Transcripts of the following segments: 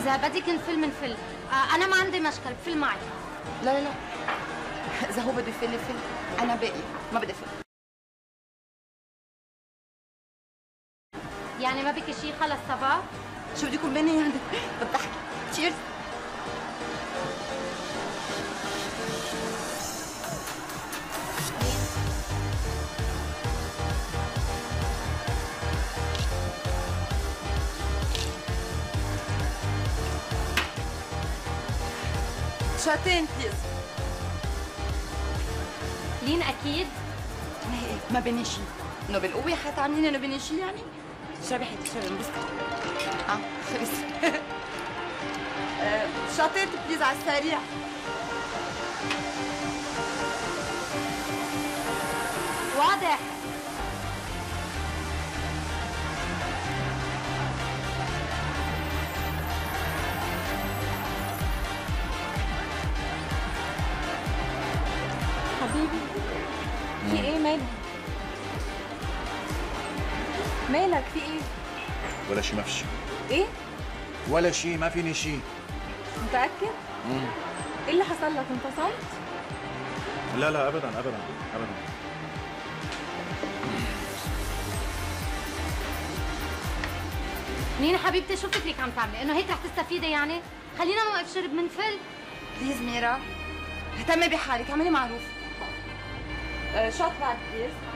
إذا بدك نفل منفل، أنا ما عندي مشكل، بفل معك. لا لا لا، إذا هو بده يفل يفل، أنا باقي ما بدي أفل. يعني ما بك شيء خلص ça va؟ شو بده يكون بيني يعني؟ بتضحكي. Cheers. شاتين please. لين اكيد؟ ما بيني شيء، انه بالقوة حتعمليني انه بيني شيء يعني؟ اشربي حياتي، اشربي انبسطي. خلص. شاتين please على السريع. واضح. حبيبي في ايه؟ مالك؟ مالك في ايه؟ ولا شيء، ما في شيء. ايه؟ ولا شيء، ما فيني شيء. متأكد؟ ايه اللي حصل لك؟ انفصلت؟ لا لا ابدا ابدا ابدا. لين حبيبتي شو فكرك عم تعملي؟ انه هيك رح تستفيدي يعني؟ خلينا نوقف شرب منفل. Please ميرا، اهتمي بحالك، اعملي معروف. Shot بعد please.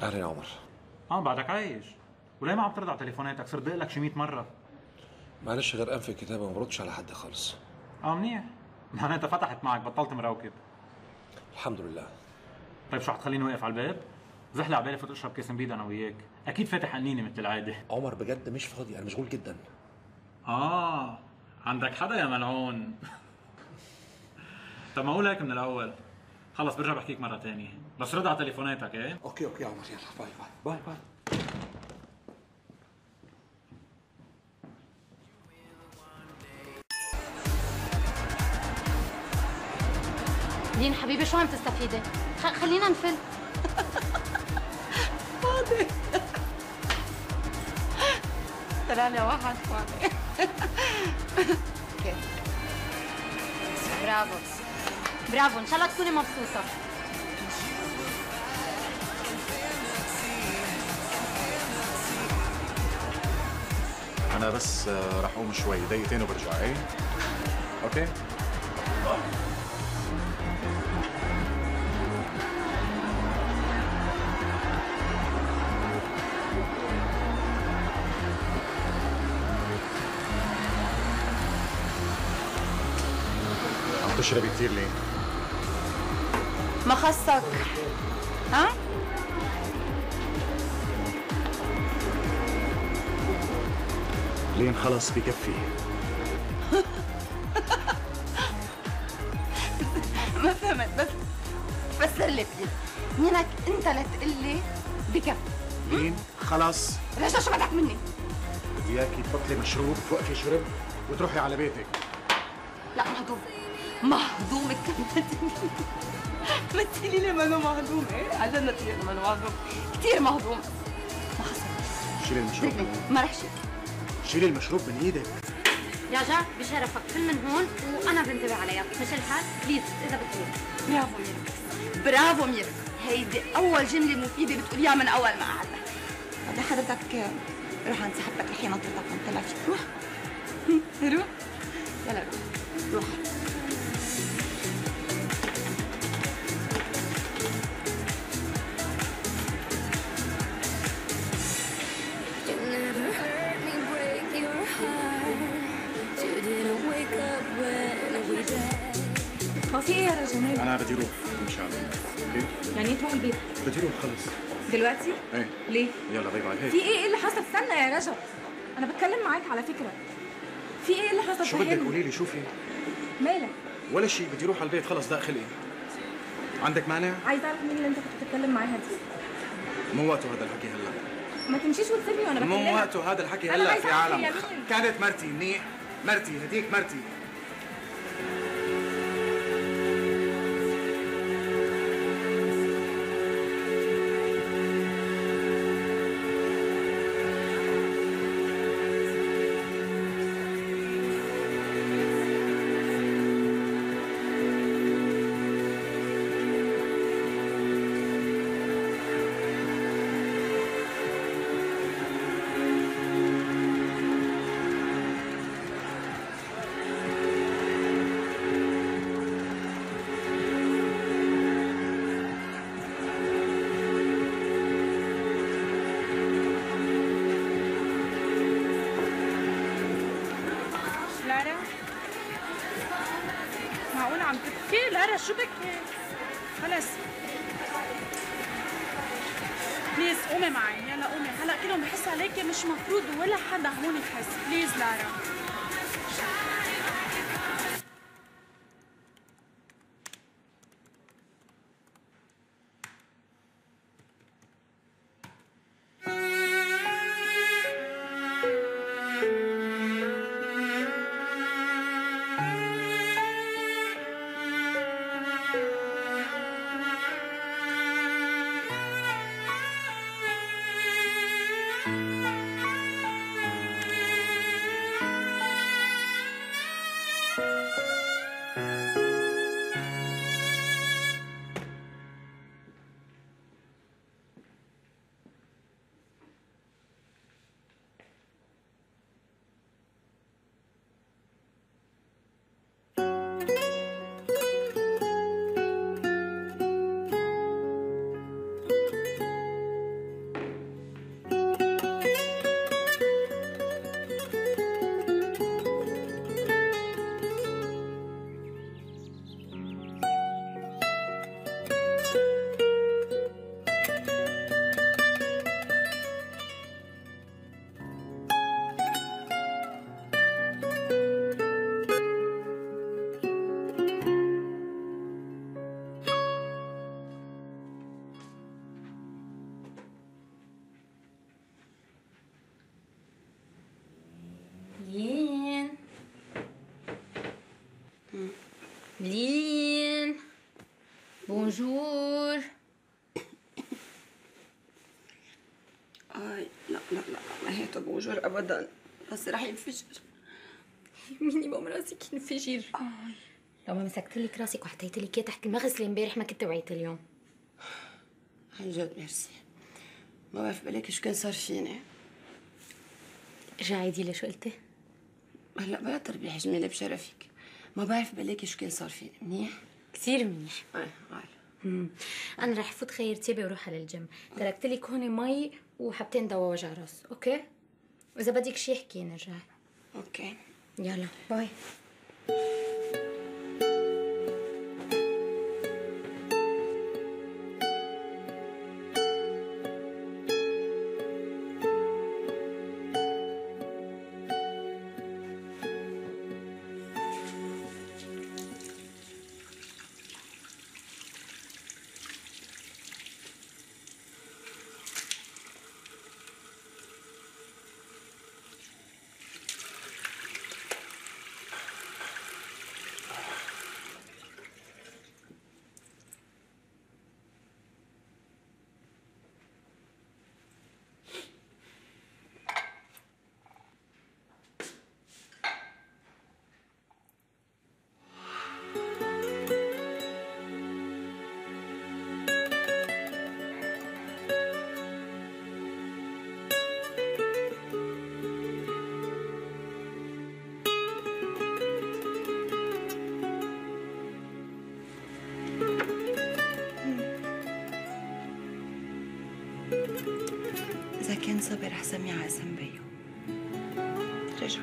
اهلا يا عمر. بعدك عايش؟ وليه ما عم ترد على تليفوناتك؟ صرت دق لك شي 100 مرة. معلش غرقان في الكتابة وما بردش على حد خالص. منيح، معناتها فتحت معك، بطلت مراوكب. الحمد لله. طيب شو حتخليني واقف على الباب؟ زحلي على بالي فوت اشرب كاس نبيد انا وياك، اكيد فاتح قنينة مثل العادة. عمر بجد مش فاضي، انا مشغول جدا. عندك حدا يا ملعون. طب ما اقول هيك من الاول. خلص برجع بحكيك مرة ثانية، بس رد على تليفوناتك. ايه؟ Okay okay يا عمر، يلا bye bye bye bye. لين حبيبي شو عم تستفيدي؟ خلينا نفل. فاضي. طلع لي واحد فاضي. Okay برافو برافو، ان شاء الله تكوني مبسوطة. أنا بس رح أقوم شوي، دقيقتين وبرجع. إيه؟ Okay؟ عم تشربي كثير ليه؟ ما خصك. ها؟ لين خلص بكفي. ما فهمت، بس فسر لي please. مينك انت لتقلي بكفي. لين خلص. رجا شو بدك مني؟ بدي اياكي تبطلي مشروب، توقفي شرب وتروحي على بيتك. لا مهضوم، مهضوم. تمثلي لي منو مهضوم؟ ايه عن جد مثلي منو مهضوم، كثير مهضوم. ما حصل. شيلي المشروب. ما رح شيل. شيلي المشروب من ايدك. رجا بشرفك فل من هون وانا بنتبه عليها، مش الحال؟ please اذا بتريد. برافو ميرا، برافو ميرا، هيدي اول جملة مفيدة بتقوليها من اول ما قعدنا. بعدين حضرتك روح عند صاحبتك الحين نطرتك وانت فيك. روح روح يلا روح روح. هو في ايه يا رجا؟ مالك؟ انا بدي اروح امشي على البيت. okay؟ يعني ايه تروح البيت؟ بدي اروح خلص. دلوقتي؟ ايه. ليه؟ يلا bye bye. في ايه؟ ايه اللي حصل؟ استنى يا رجا، انا بتكلم معاك على فكرة. في ايه اللي حصل؟ شو بدك؟ قولي لي شو في؟ مالك؟ ولا شيء، بدي اروح على البيت خلص ضاق خلقي. عندك مانع؟ عايزه اعرف مين اللي انت كنت بتتكلم معاها دي. مو وقته هذا الحكي هلا. ما تمشيش وتسيبني وانا بكلمك. مو وقته هذا الحكي هلا في عالم. كانت مرتي منيح، مرتي هديك مرتي. شو بك؟ خلص please قومي معي، يلا قومي. هلا كلهم بحس عليكي، مش مفروض ولا حدا هون يحس. please لارا. لين لين bonjour. اي لا لا لا ما هي bonjour ابدا، بس رح ينفجر. minimum راسك ينفجر. لو ما مسكت لك راسك وحطيت لك اياه تحت المغسلة امبارح ما كنت وعيت اليوم. عن جد ميرسي، ما بعرف بالك شو كان صار فيني. ارجعي عيدي لي شو قلتي؟ هلا بلا تربيح جميلة بشرفك، ما بعرف بلاكي شو كان صار فيني. منيح؟ كثير منيح. ايه عال. انا رح فوت خير تيبي وروح على الجيم، تركت لك هون مي وحبتين دواء وجع راس، okay؟ واذا بدك شي احكيني رجعي. okay يلا bye. صبي رح سميه على اسم بيو. رجع.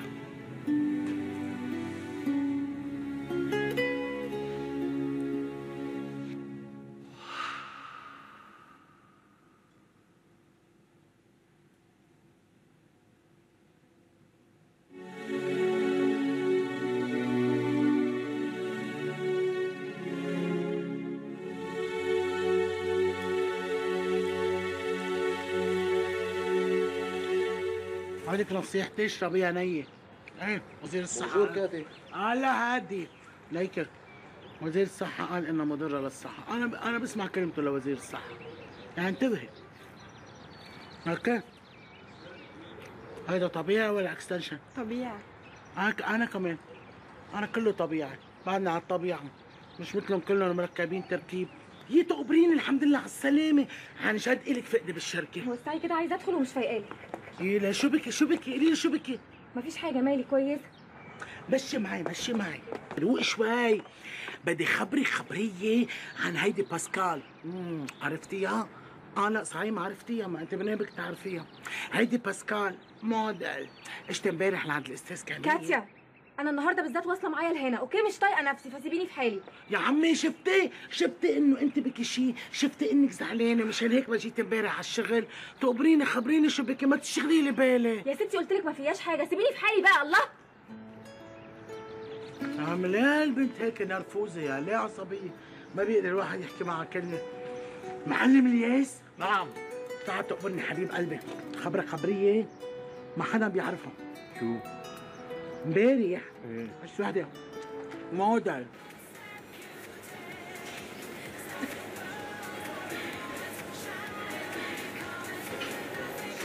عليك نصيحتي اشربيها نية. ايه وزير الصحة bonjour كاتي. لا هادي ليك، وزير الصحة قال انها مضرة للصحة، انا بسمع كلمته لوزير الصحة، يعني انتبهي. okay هيدا طبيعي ولا extension؟ طبيعي. انا كمان، انا كله طبيعي، بعدنا على الطبيعة، مش مثلهم كلهم مركبين تركيب. يي تقبريني الحمد لله على السلامة، عن جد الك فقدة بالشركة. وسعي كده، عايزة ادخل ومش فايقالك. إيه لا شو بكي شو بكي؟ قولي لي شو بكي؟ مفيش حاجة، مالي كويسة. مشي معي مشي معي، روق شوي، بدي خبري خبرية عن هيدي باسكال. عرفتيها؟ لا صحيح ما عرفتيها، ما انت من بدك تعرفيها. هيدي باسكال موديل، اجت امبارح لعند الاستاذ كامل. كاتيا أنا النهارده بالذات واصلة معايا لهنا، okay؟ مش طايقة نفسي فسيبيني في حالي. يا عمي شفتي؟ شفتي إنه أنت بكي شيء، شفتي إنك زعلانة مشان هيك ما جيتي امبارح على الشغل، تقبريني خبريني شو بكي، ما تشغلي لي بالي. يا ستي قلت لك ما فيهاش حاجة، سيبيني في حالي بقى. الله. عم ليه البنت هيك نرفوزة يا ليه عصبية؟ ما بيقدر الواحد يحكي معها كلمة. معلم الياس؟ نعم. تعال تقبرني حبيب قلبي، خبرك خبرية ما حدا بيعرفها. شو؟ امبارح عشت وحده موديل.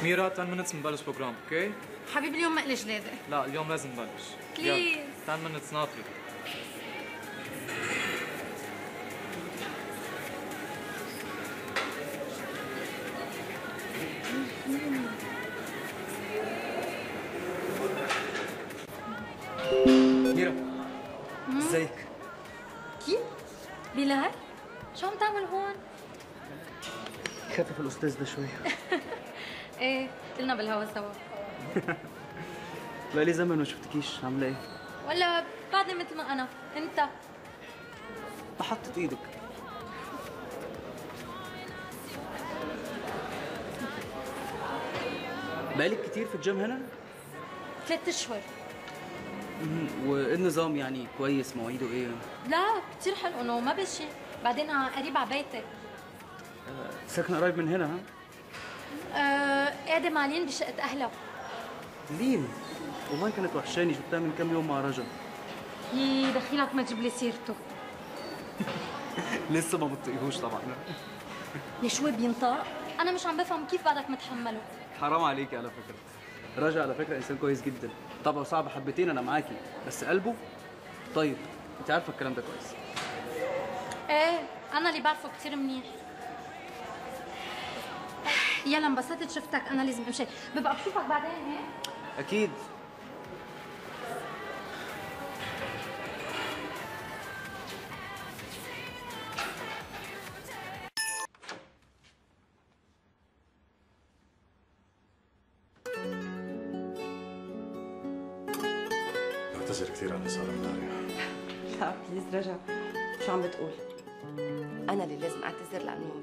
ميرا 10 minutes بنبلش program، okay؟ حبيبي اليوم ما قلي جلاده. لا اليوم لازم نبلش. please 10 minutes ناطرك. ميرا ازيك؟ كيف؟ بلال؟ شو عم تعمل هون؟ خفف الاستاذ ده شوية. ايه كلنا بالهوا سوا. بقالي زمن ما شفتكيش، عاملة ايه؟ ولا بعدني مثل ما انا، انت؟ بحطت ايدك. بقالك كتير في الجيم هنا؟ 3 اشهر. وايه النظام يعني؟ كويس؟ مواعيده ايه؟ لا كثير حلو انه ما بشي، بعدين قريب على بيتي. ساكنة قريب من هنا؟ ها؟ قاعدة مع لين بشقه اهلها. لين؟ والله كانت وحشاني، شفتها من كام يوم مع رجا. يي دخيلك ما تجيب لي سيرته. لسه ما بتطيقهوش طبعا. ليش هو بينطق؟ انا مش عم بفهم كيف بعدك متحملة. حرام عليكي على فكرة. رجا على فكرة انسان كويس جدا، طبعه صعب حبتين انا معاكي، بس قلبه طيب، انت عارفه الكلام ده كويس. ايه انا اللي بعرفه كثير منيح. يلا انبسطت شفتك، انا لازم امشي، ببقى بشوفك بعدين. هيك؟ اكيد. بعتذر كثير على اللي صار امبارح. لا please رجا، شو عم بتقول؟ أنا اللي لازم أعتذر لأنه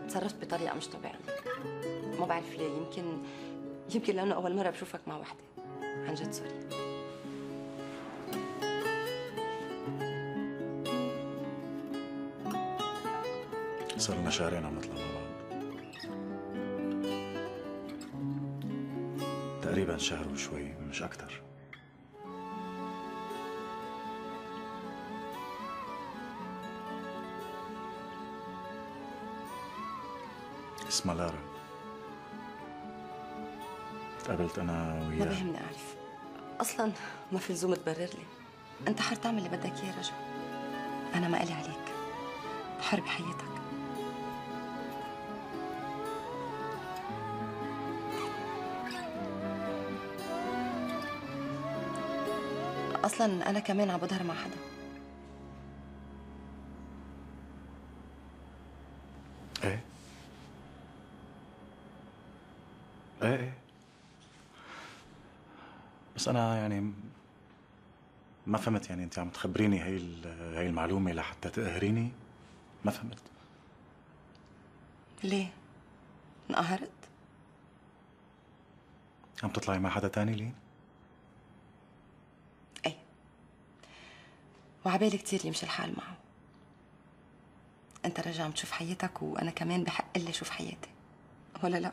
تصرفت بطريقة مش طبيعية. ما بعرف ليه، يمكن لأنه أول مرة بشوفك مع وحدة. عن جد sorry. صار لنا شهرين عم نطلع مع بعض. تقريبا شهر وشوي، مش أكثر. اسمها لارا. تقابلت أنا وياها. ما بيهمني أعرف، أصلاً ما في لزوم تبرر لي، أنت حر تعمل اللي بدك إياه رجا، أنا ما إلي عليك، حر بحياتك. أصلاً أنا كمان عم بظهر مع حدا. إيه؟ ايه ايه، بس انا يعني ما فهمت، يعني انت عم تخبريني هي المعلومة لحتى تقهريني؟ ما فهمت. ليه؟ انقهرت؟ عم تطلعي مع حدا تاني لين؟ ايه، وعبالي كثير يمشي الحال معه. انت رجع عم تشوف حياتك وانا كمان بحق لي شوف حياتي، ولا لا؟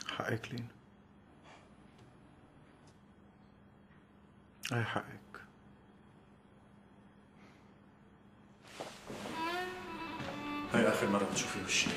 حقك لين، اي حقك. هاي آخر مرة بتشوفي وشي.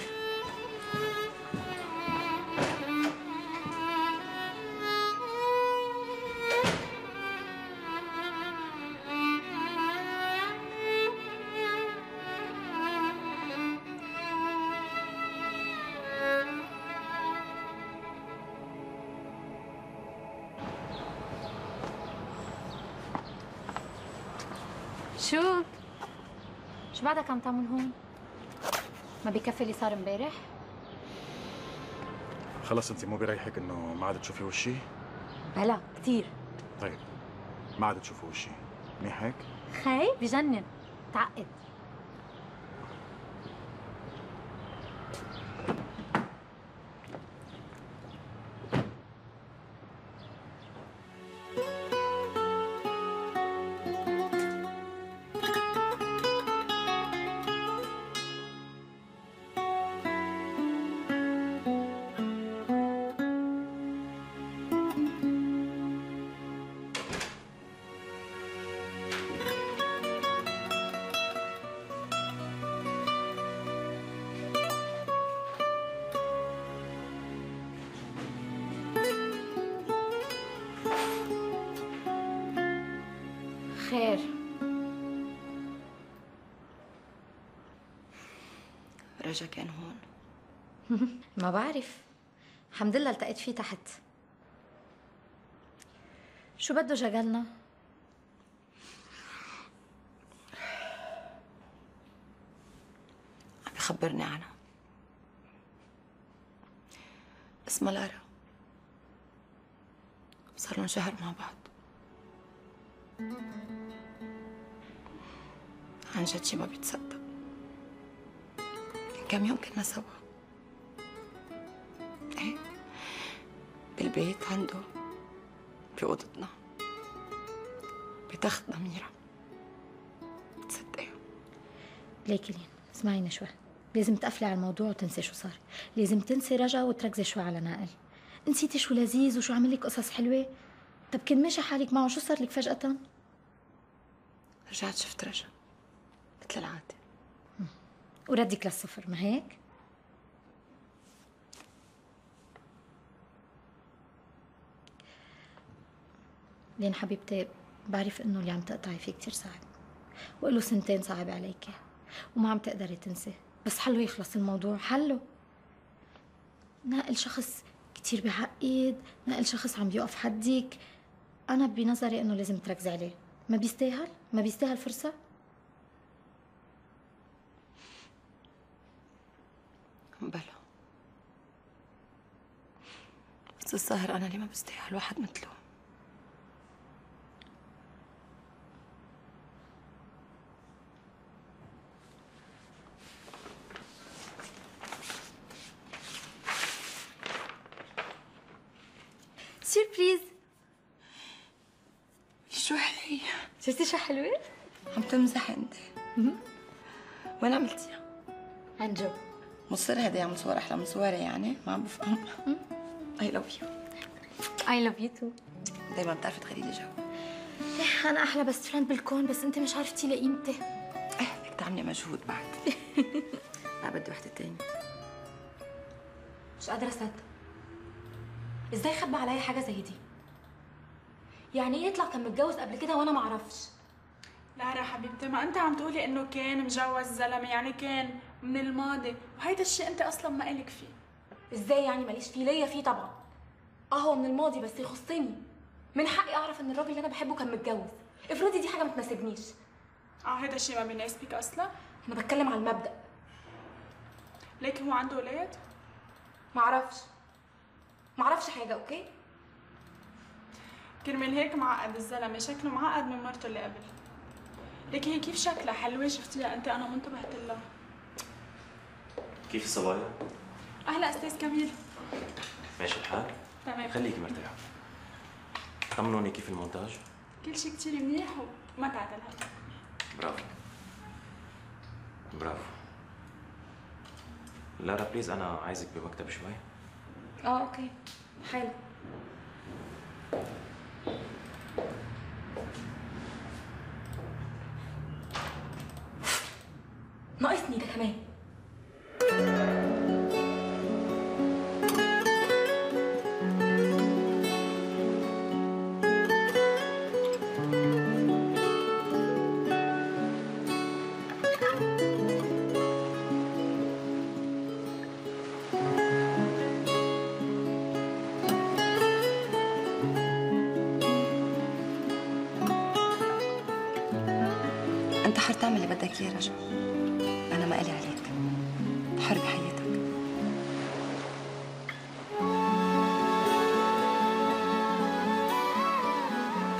شو؟ شو بعدك عم تعمل هون؟ ما بكفي اللي صار امبارح؟ خلص انت مو بريحك انه ما عاد تشوفي وشي؟ بلا كثير. طيب ما عاد تشوفي وشي، منيح هيك؟ خي بجنن، تعقد. خير. رجا كان هون؟ ما بعرف، الحمد لله التقيت فيه تحت. شو بده جغلنا؟ عم بخبرني عنها، اسمها لارا، صار لهم شهر مع بعض. عن جد شي ما بيتصدق. من كم يوم كنا سوا، ايه، بالبيت عنده، بأوضتنا، بتختنا ميرا. تصدقي؟ ليكي لين، اسمعيني شوي، لازم تقفلي على الموضوع وتنسي شو صار، لازم تنسي رجا وتركزي شوي على نائل. نسيتي شو لذيذ وشو عمل لك قصص حلوة؟ طب كنت ماشي حالك معه، شو صار لك فجأة؟ رجعت شفت رجا مثل العادة وردك للصفر، ما هيك؟ لين حبيبتي، بعرف انه اللي عم تقطعي فيه كثير صعب، وله سنتين صعب عليكي وما عم تقدري تنسي، بس حلو يخلص الموضوع، حلو. نائل شخص كثير بعقد، نائل شخص عم بيوقف حدك. أنا بنظري إنه لازم تركزي عليه، ما بيستاهل؟ ما بيستاهل فرصة؟ بلا، بس الظاهر أنا اللي ما بستاهل واحد مثله. surprise. شو هي؟ شفتي شو حلوة؟ عم تمزحي انت؟ وين عملتيها؟ عند جو. مصر هدي عم صور احلى من صوري، يعني ما عم بفهم. I love you. I love you too. دايما بتعرفي تغيري لي جو. انا احلى best friend بالكون، بس انت مش عرفتي لي قيمتي. ايه بدك تعملي مجهود بعد. لا بدي وحده تانية. مش قادرة اصدق، ازاي خبى عليا حاجة زي دي؟ يعني ايه يطلع كان متجوز قبل كده وانا ما اعرفش؟ لارا حبيبتي، ما انت عم تقولي انه كان مجوز زلمة، يعني كان من الماضي، وهيدا الشيء انت اصلا ما الك فيه. ازاي يعني ماليش فيه؟ ليا فيه طبعا. هو من الماضي بس يخصني، من حقي اعرف ان الراجل اللي انا بحبه كان متجوز. افرضي دي حاجة ما تناسبنيش، هيدا الشيء ما بيناسبك اصلا؟ انا بتكلم على المبدأ. ليك هو عنده اولاد؟ معرفش حاجة. okay؟ كرمال هيك معقد الزلمة، شكله معقد من مرته اللي قبل. ليك هي كيف شكلها؟ حلوة شفتيها انت؟ انا ما انتبهت لها. كيف الصبايا؟ اهلا استاذ كميل. ماشي الحال؟ تمام. خليكي مرتاحة. طمنوني كيف المونتاج؟ كل شيء كثير منيح وما تعدلها. برافو برافو. لارا please انا عايزك بمكتب شوي. okay حلو. ناقصني ده كمان. انت حر تعمل اللي بدك اياه رجا، انا ما إلي عليك، حر بحياتك.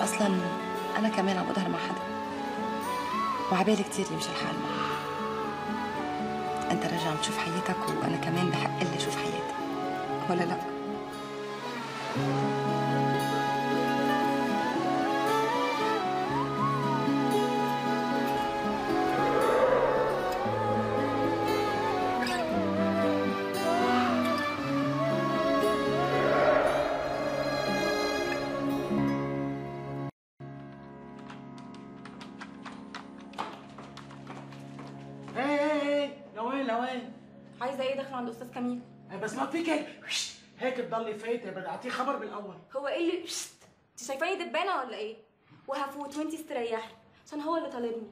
اصلا انا كمان عم بظهر مع حدا وعبالي كثير يمشي الحال معه. انت رجع عم تشوف حياتك وانا كمان بحق لي اشوف حياتي، ولا لا؟ لوين؟ عايزه ايه؟ داخله عند استاذ كميل. بس ما فيك هيك هيك تضلي فايته، بدي اعطيه خبر بالاول. هو ايه اللي انت شايفاني دبانه ولا ايه؟ وهفوت وانت استريحي عشان هو اللي طالبني.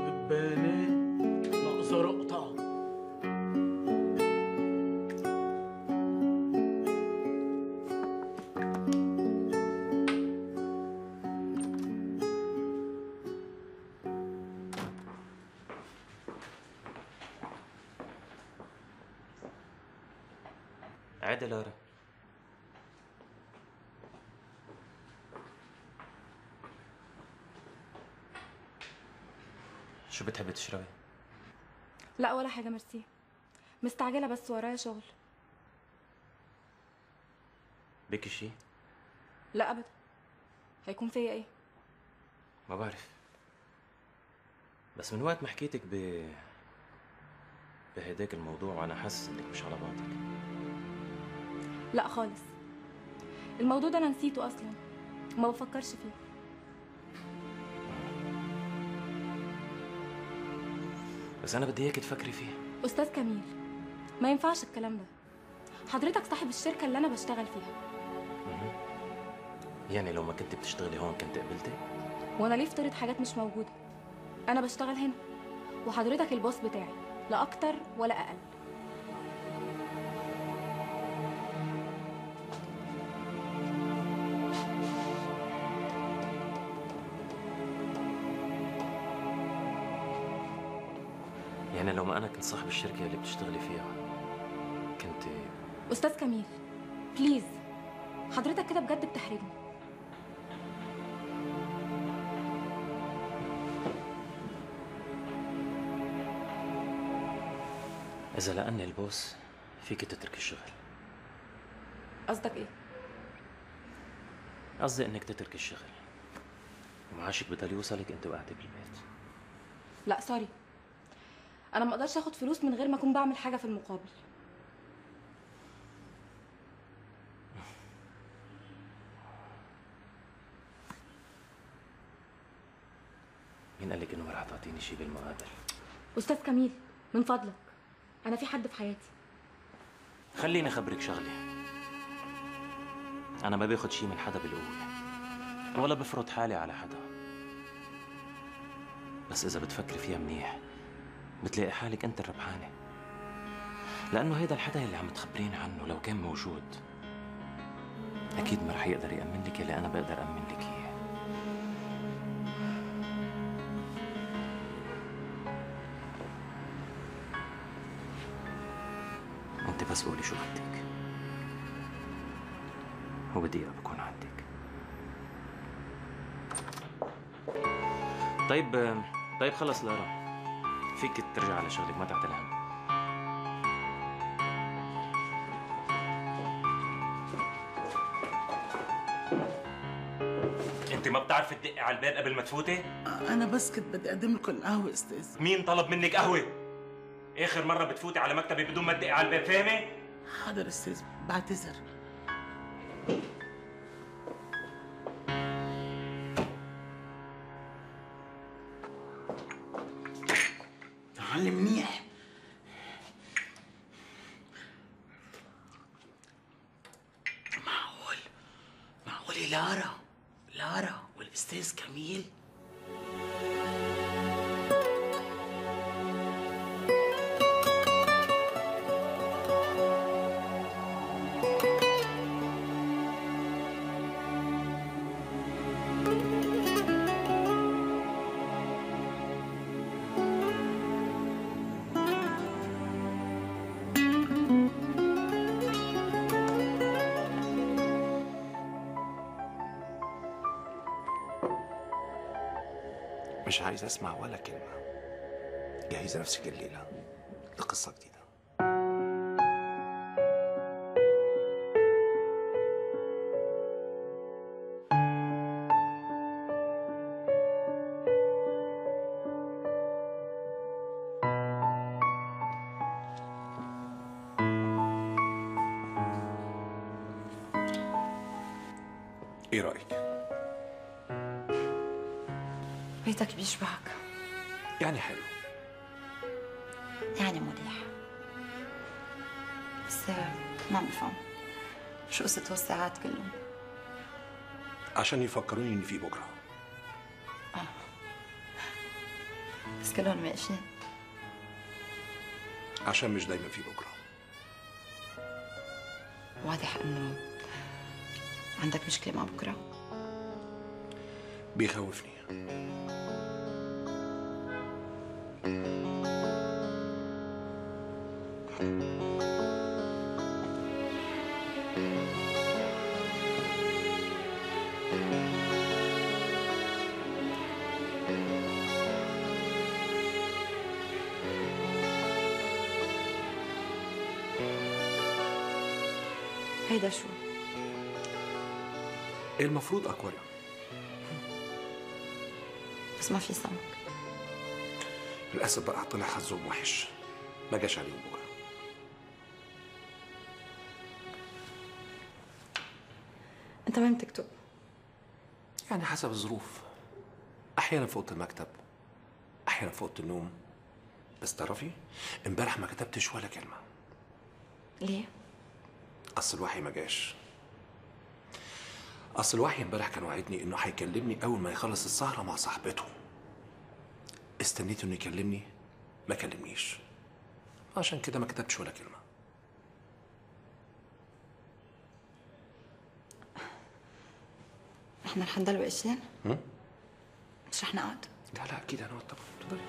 دبانه ناقصه رقطه. عادي لارا. شو بتحبي تشربي؟ لا ولا حاجة ميرسي، مستعجلة بس ورايا شغل. بكي شي؟ لا أبدا. هيكون فيا إيه؟ ما بعرف، بس من وقت ما حكيتك بهداك الموضوع وأنا حاسس إنك مش على بعضك. لا خالص، الموضوع ده أنا نسيته أصلا وما بفكرش فيه. بس أنا بدي إياك تفكري فيه. أستاذ كميل، ما ينفعش الكلام ده. حضرتك صاحب الشركة اللي أنا بشتغل فيها. يعني لو ما كنت بتشتغلي هون كنت قبلتي؟ وأنا ليه افترض حاجات مش موجودة؟ أنا بشتغل هنا وحضرتك البوس بتاعي، لا أكتر ولا أقل. يعني لو ما أنا كنت صاحب الشركة اللي بتشتغلي فيها كنت. أستاذ كميل بليز، حضرتك كده بجد بتحرجني. إذا لقني البوس فيك تتركي الشغل. قصدك إيه؟ قصدي إنك تتركي الشغل ومعاشك بضل يوصلك أنت وقاعدة بالبيت. لا sorry، أنا ما أقدرش آخد فلوس من غير ما أكون بعمل حاجة في المقابل. مين قال لك إنه ما رح تعطيني شيء بالمقابل؟ أستاذ كميل من فضلك، أنا في حد في حياتي. خليني أخبرك شغلة، أنا ما باخد شيء من حدا بالقوة ولا بفرض حالي على حدا، بس إذا بتفكري فيها منيح بتلاقي حالك أنت الربحانة، لأنه هيدا الحدا اللي عم تخبريني عنه لو كان موجود أكيد ما رح يقدر يأمن لك اللي أنا بقدر أمن لك إياه. انت بس قولي شو بدك وبدقيقة بكون عندك. طيب خلص لارا، فيك ترجع على شغلك، ما تعتلي هم. انت ما بتعرفي تدقي على الباب قبل ما تفوتي؟ انا بس كنت بدي اقدم لكم القهوة استاذ. مين طلب منك قهوة؟ اخر مرة بتفوتي على مكتبي بدون ما تدقي على الباب، فاهمة؟ حاضر استاذ، بعتذر. تعالي منيح. معقول معقول لارا والاستاذ كميل؟ مش عايز اسمع ولا كلمة. جهزي نفسك الليلة لقصة جديدة. ايه رأيك؟ بيتك بيشبهك. يعني حلو، يعني مريح، بس ما عم بفهم شو قصة هالساعات كلهم. عشان يفكروني إن في بكرة. بس كلهم واقفين. عشان مش دايما في بكرة. واضح إنه عندك مشكلة مع بكرة. بيخوفني. هيدا شو؟ المفروض اكواريوم، بس ما في سمك. للاسف بقى طلع حظهم وحش، ما جاش عليهم بكره. انت وين بتكتب؟ يعني حسب الظروف، احيانا في اوضة المكتب، احيانا في اوضة النوم. بس تعرفي امبارح ما كتبتش ولا كلمة. ليه؟ اصل الوحي ما جاش. اصل الوحي امبارح كان وعدني انه هيكلمني اول ما يخلص السهرة مع صاحبته. استنيت انه يكلمني، ما كلمنيش، عشان كده ما كتبتش ولا كلمة. احنا رح نضل واقفين؟ مش رح نقعد؟ لا لا اكيد هنقعد طبعا. اتفضلي.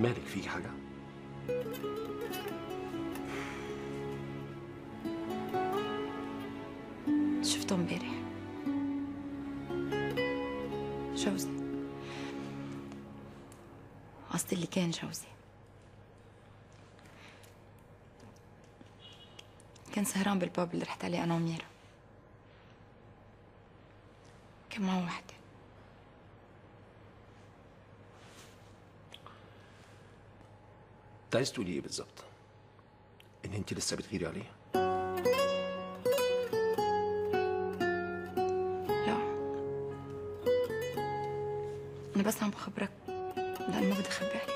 مالك، فيك حاجة؟ شفته امبارح جوزي، قصدي اللي كان جوزي، كان سهران بالباب اللي رحت عليه أنا وميرا. كان معه وحدة. انت عايز تقولي ايه بالظبط؟ ان انت لسه بتغيري عليه؟ لا، انا بس عم بخبرك لأن ما بدي اخبي عليك.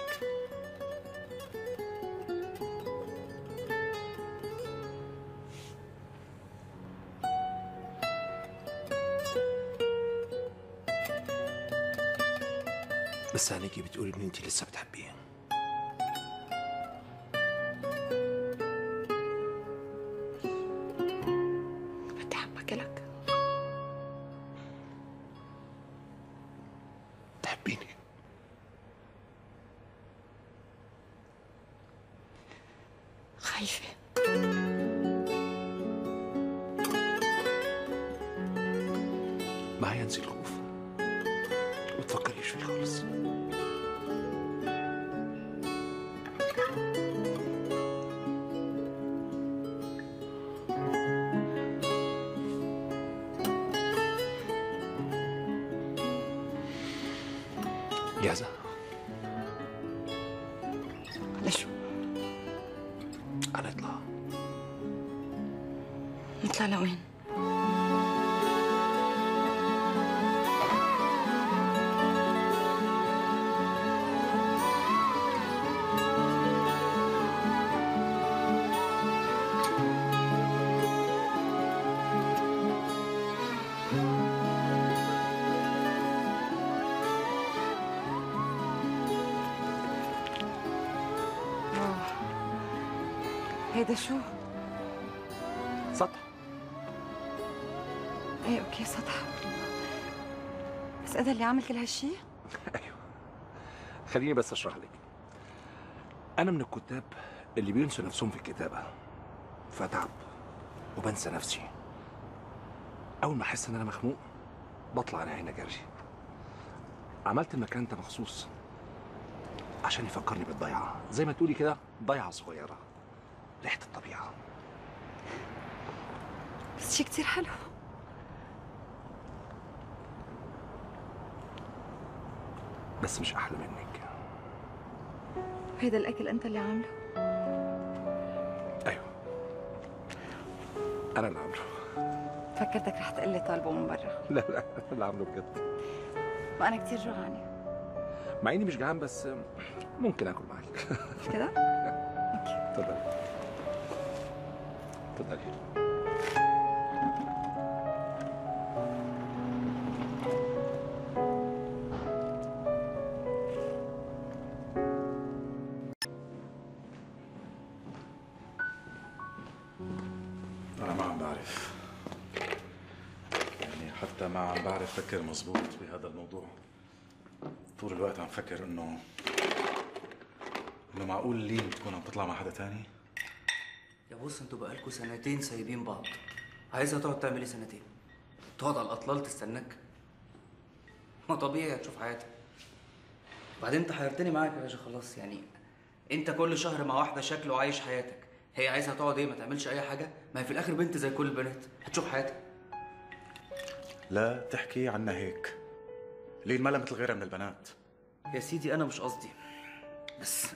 بس عينيكي بتقولي ان انت لسه بتحبيه. خايفة. معايا انسي الخوف، ما تفكريش فيه خالص. جاهزة؟ لشو؟ هنطلع. نطلع لوين؟ هيدا شو؟ سطح. ايه okay سطح، بس هذا اللي عامل كل هالشي؟ ايوه. خليني بس اشرح لك. انا من الكتاب اللي بينسوا نفسهم في الكتابة، فتعب وبنسى نفسي. اول ما احس ان انا مخنوق بطلع انا هنا جري. عملت المكان ده مخصوص عشان يفكرني بالضيعة، زي ما تقولي كده ضيعة صغيرة، ريحة الطبيعة. بس شي كتير حلو. بس مش أحلى منك. هيدا الأكل أنت اللي عامله؟ أيوه أنا اللي عامله. فكرتك رح تقلي طالبه من برا. لا لا أنا اللي عامله بجد. ما أنا كتير جوعانة. مع إني مش جعان بس ممكن آكل معاك. مش كده؟ okay. اتفضلي. اتفضلي. أنا ما عم بعرف، يعني حتى ما عم بعرف فكر مزبوط بهذا الموضوع. طول الوقت عم فكر إنه معقول لين تكون عم تطلع مع حدا تاني؟ يا بص انتوا بقالكوا سنتين سايبين بعض، عايزها تقعد تعمل ايه سنتين؟ تقعد على الاطلال تستناك؟ ما طبيعي هتشوف حياتها. بعدين انت حيرتني معاك يا باشا خلاص، يعني انت كل شهر مع واحدة شكله عايش حياتك، هي عايزها تقعد ايه؟ ما تعملش اي حاجة؟ ما هي في الاخر بنت زي كل البنات، هتشوف حياتها. لا تحكي عنا هيك، لين ما مثل غيرها من البنات. يا سيدي انا مش قصدي، بس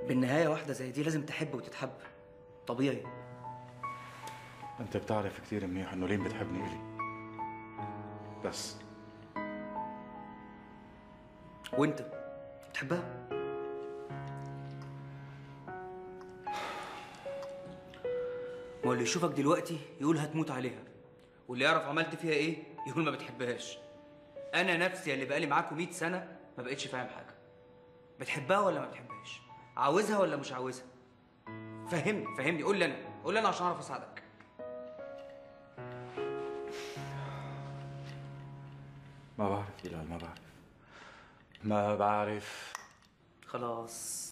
بالنهاية واحدة زي دي لازم تحب وتتحب، طبيعي. انت بتعرف كثير منيح انه لين بتحبني الي. بس وانت بتحبها؟ ما اللي يشوفك دلوقتي يقول هتموت عليها، واللي يعرف عملت فيها ايه يقول ما بتحبهاش. انا نفسي اللي بقالي معاكم 100 سنة ما بقتش فاهم حاجة. بتحبها ولا ما بتحبهاش؟ عاوزها ولا مش عاوزها؟ فهمني فهمني، قول لي انا، قول لي انا عشان اعرف اساعدك. ما بعرف بلال، ما بعرف، ما بعرف. خلاص.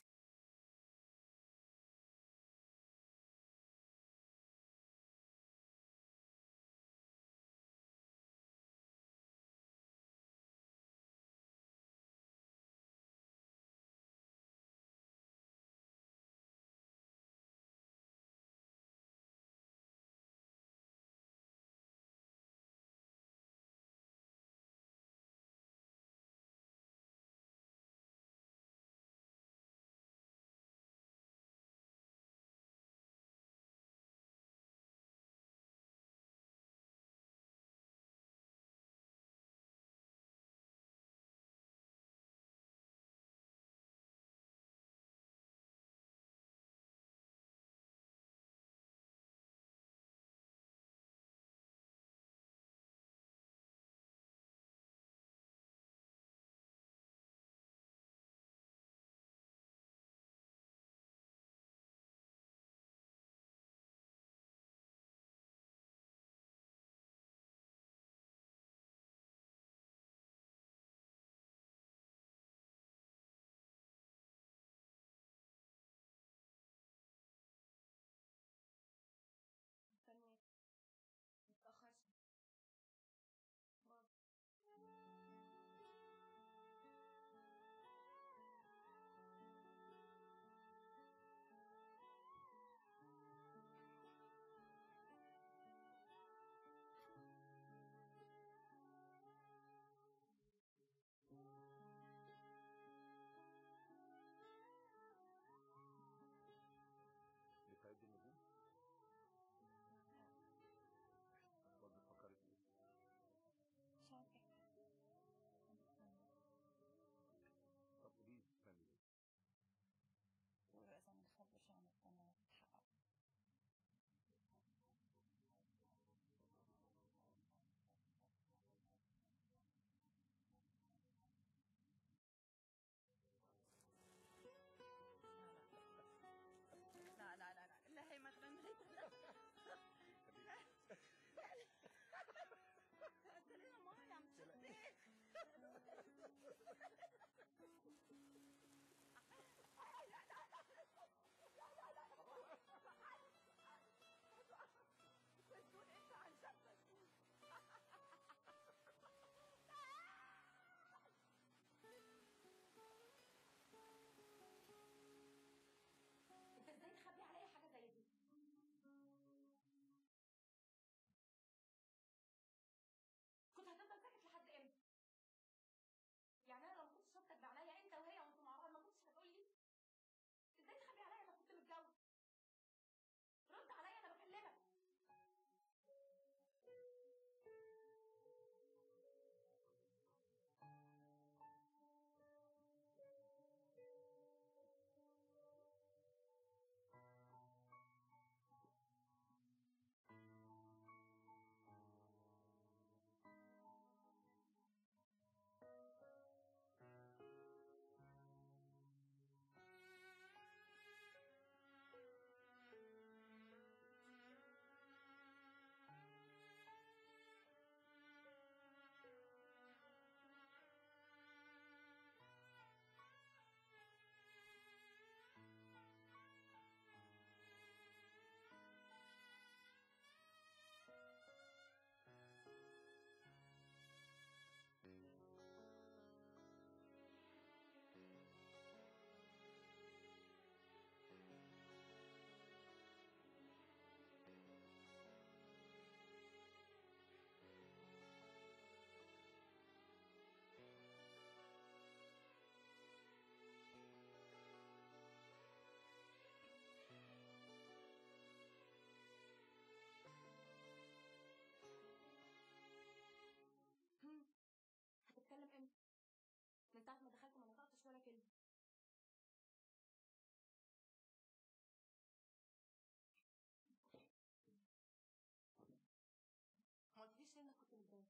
قلتش لي انك كنت متجوز؟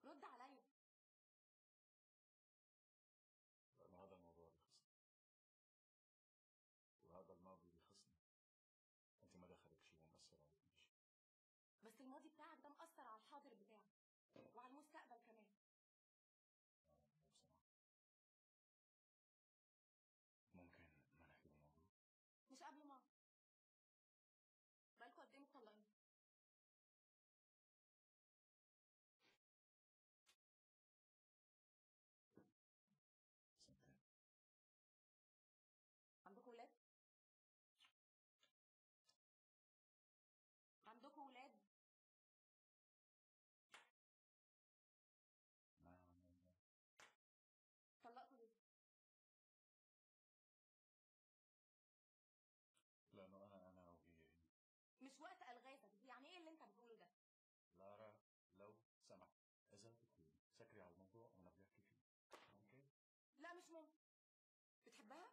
رد عليا. لأنه هذا الموضوع بيخصني وهذا الماضي بيخصني. أنت ما دخلك شيء ومأثر عليك شيء. بس الماضي بتاعك ده مأثر على الحاضر بتاعك وعلى المستقبل كمان. ممكن ما نحكي بالموضوع؟ مش قبل ما بقالكوا قد ايه متطلقين؟ سنتين. عندكوا ولاد؟ عندكوا ولاد؟ ما عندنا. طلقتوا ليه؟ لأنه أنا وهي هي. مش وقت ألغازك، يعني إيه اللي أنت بتقوله ده؟ لارا لو سمحت، إذا بتريدي سكري على الموضوع وأنا بدي أحكي فيه، ممكن؟ لا مش ممكن. بتحبها؟